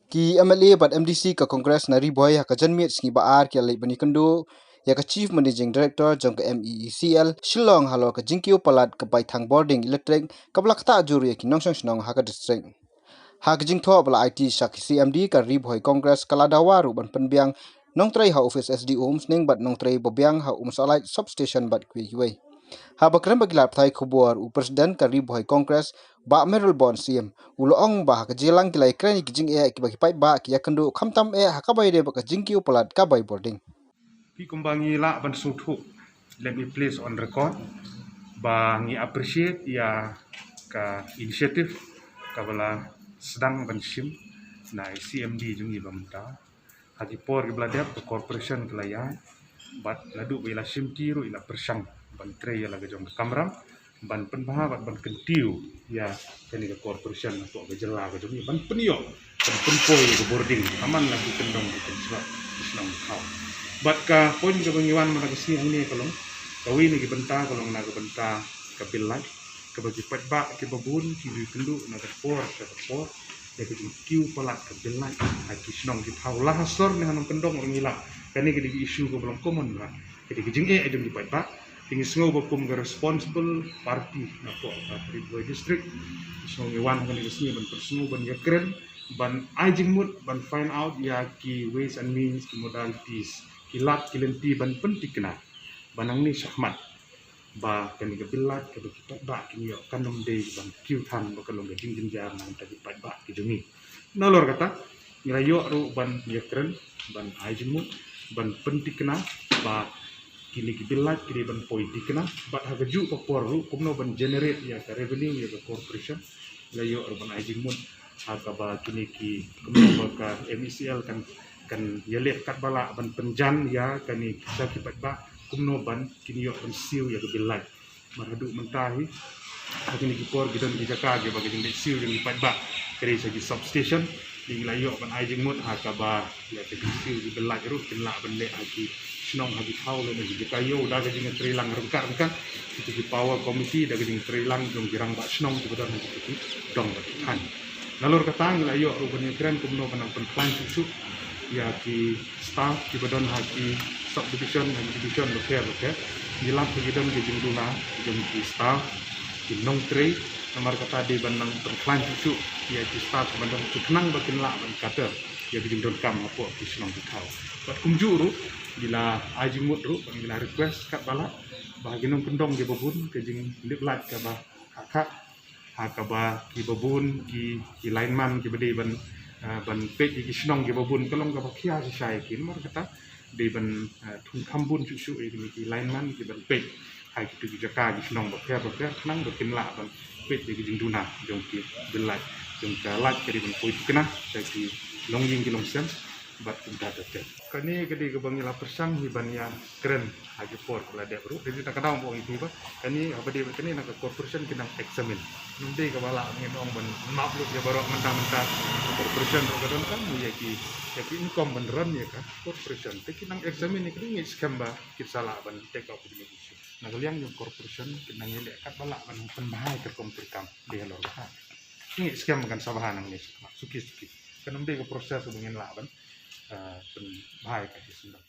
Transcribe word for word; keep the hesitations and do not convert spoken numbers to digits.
Ki M L A bad M D C ka Congress na Ri Bhoi ha ka janmiet sngi Ba-ar ki la leit ban ïakynduh ïa ka Chief Managing Director jong ka M E E C L Shillong halor ka jingkiew palat ka baithang bording electric kaba la ktah jur ïa ki nongshong shnong ha ka district. Ha ka jingthoh ba la aiti sha ki C M D, ka Ri Bhoi Congress ka la dawa ruh ban pynbiang nongtrei ha office S D O Umsning bad nongtrei ba biang ha Umsohlait Substation bad kiwei kiwei. Haba kren bad ki lad pathai khubor, u President ka Ri Bhoi Congress, Bah Mayralborn Syiem, u la ong ba ha ka jingïalang ki la ïakren ïa ki jingeh kiba ki paidbah ki ïakynduh, khamtam eh ha kaba ïadei bad ka jingkiew palat ka bai bording. Phi, kumba ngi lah ban sngewthuh, let me place on record ba ngi appreciate ïa ka initiative kaba la sdang ban shim na i C M D jong ngi ba mynta. Ha ki por kiba la dep ka corporation ka la ïaid, bad naduh ba i la shimti ruh i la pyrshang ban trei ïa la ka jong ka kamram ban pynbha bad ban kyntiew ïa kane ka corporation hapoh ka jylla ka jong ngi, ban pynïoh ban pynpoi ïa ka bording ha man la ki kyndong ki kynshlur ki shnong ki thaw. Bad ka point kaba ngi wan man la ka sngi hangne ka long, kawei na ki bynta ka long na ka bynta ka bill light kaba ki paidbah kiba bun ki ju ïakynduh na ka por sha ka por ïa ka jingkiew palat ka bill light ha ki shnong ki thaw, la ha sor ne ha nongkyndong ruh ngi lah. Kane ka dei ka issue kaba long common bha, ka dei ka jingeh jong ki paidbah. Te ngi sngew ba kum ka responsible party napoh ka Ri Bhoi District, ngi sngew ngi wan ha kane ka sngi ban pynsngew, ban ïakren, ban ai jingmut, ban find out ïa ki ways and means, ki modalities, ki lad ki lynti ban pynthikna ba nangne shakhmat ba kane ka bill light kaba ki paidbah kin ïoh kan ym dei ban kiew than ba ka long ka jingjynjar na ka bynta ki paidbah ki jong ngi. Nalor kata, ngi la ïoh ruh ban ïakren, ban ai jingmut, ban pynthikna ba kine ki bill light ki dei ban poi thikna, bad ha kajuh ka por ruh kumno ban generate ïa ka revenue ïa ka corporation. Ngi la ïoh ruh ban ai jingmut ha kaba kine ki, kumno ba ka M E C L kan, kan ïaleh katba lah ban pynjan ïa kane ki sha ki paidbah, kumno ban kin ïoh ban siew ïa ka bill light. Mar haduh mynta hi, ha kine ki por ki don ki jaka kiba ka jingleit siew jong ki paidbah ka dei sha ki substation. Te ngi la ïoh ban ai jingmut ha kaba ïa ka jingsiew ki bill light ruh kin lah ban leh ha ki shnong ha ki thaw lane ha ki jaka ïew da ka jingtreilang ryngkat ryngkat kito ki power committee, da ka jingtreilang jong ki rangbah shnong kiba don ha kito ki dong bad ki thaiñ. Nalor kata, ngi la ïoh ruh ban ïakren kumno ban nang pynkhlaiñ shuh shuh ïa ki staff kiba don ha ki subdivision, ha ki division bapher bapher. Ngi lap ba ki don ki jingduna jong ki staff, ki nongtrei, namar kata dei ban nang pynkhlaiñ shuh shuh ïa ki staff kiba don, khnang ba kin lah ban cater ïa ki jingdonkam hapoh ki shnong ki thaw. Bad kumjuh ruh, ngi la ai jingmut ruh bad ngi la request katba lah ba ha ki nongkyndong kiba bun ka jinglip light kaba khah khah, ha kaba kiba bun ki, ki lineman kiba dei ban, ah, ban peit ïa ki shnong kiba bun ka long kaba khia shisha ïa ki. Namar kata dei ban, ah, thung kham bun shuh shuh ïa kine ki lineman kiban peit ha kito ki jaka ki shnong bapher bapher khnang ba kin lah ban peit ïa ki jingduna jong ki bill light, jong ka light ka dei ban poi thikna sha ki longïing ki longsem bad kumta ter ter. Kane ka dei kaba ngi la pyrshang hi ban ïakren ha ki por ba la dep ruh. Te dei na ka daw ba ong ïa phi ba kane haba dei kane na ka corporation ki nang examine. Ym dei kaba lah ngin ong ban map lut ïa baroh mynta mynta. Ka corporation ruh ka donkam ïa ki, ïa ki income ban run ïa ka corporation. Te ki nang examine ïa kane, ngi ngeit skhem ba kin sa lah ban take up ïa kine ki issue. Na ka liang jong corporation ki nang ïaleh katba lah ban pynbha ïa ka rukom treikam. Dei halor kata. Ngi ngeit skhem kan sa bha nangne, suki suki. Kan ym dei ka process ba ngin lah ban, eh, pynbha ïa ka hi sendong.